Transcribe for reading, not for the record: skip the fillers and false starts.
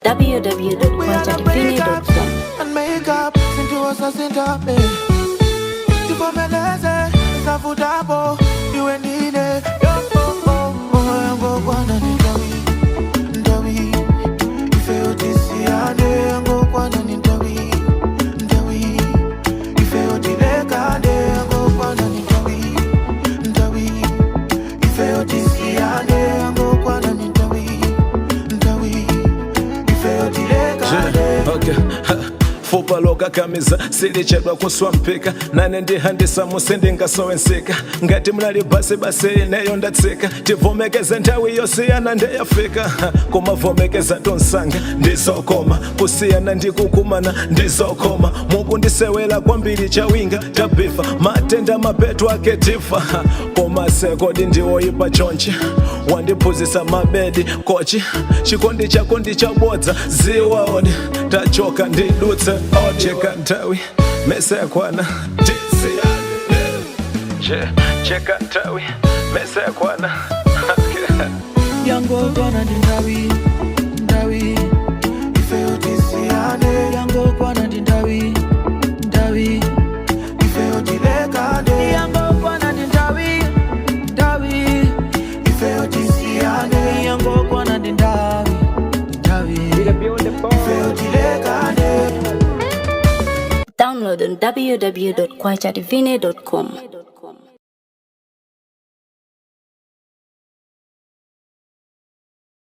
www.kwachadivine.com. And make up sintiwosasintabe tivomeleze safutapo iwe ndine yangokwana nintawi ntawi ifeyotisiyane yangokwana nintawi ntawi ifeyotilekane yangokwana nintawi ntawi ifeyotisiyane yangokwana nintawi ntawi ifeyotilekane. Okay. Fupa lokakamiza silichedwa kuswa mpika nane ndihandisa musindingasowensika ngati mnali basi basi ineyo ndatsika tivomekeze nthawi yosiyana ndeyafika kumavomekeza tonsanga ndizokoma kusiyana ndikukumana ndizokoma mukundisewela kwambiri chawinga tabifa matenda mapetu ake tifa koma sekodi ndiwoyipa chonchi wandiphunzitsa mabedi kochi chikondi chako ndichabodza ziwa odi tachoka ndidutse cheka nthawi mese yakwana tisiyane cheka nthawi mese yakwana. Yangokwana ndi nthawi nthawi ifeyotisiyane yangokwana ndi nthawi nthawi ifeyotilekane yangokwana ndi nthawi nthawi ifeyotisiyane yangokwana ndi nthawi nthawi ifeyotilekane. Download on www.kwachadivine.com.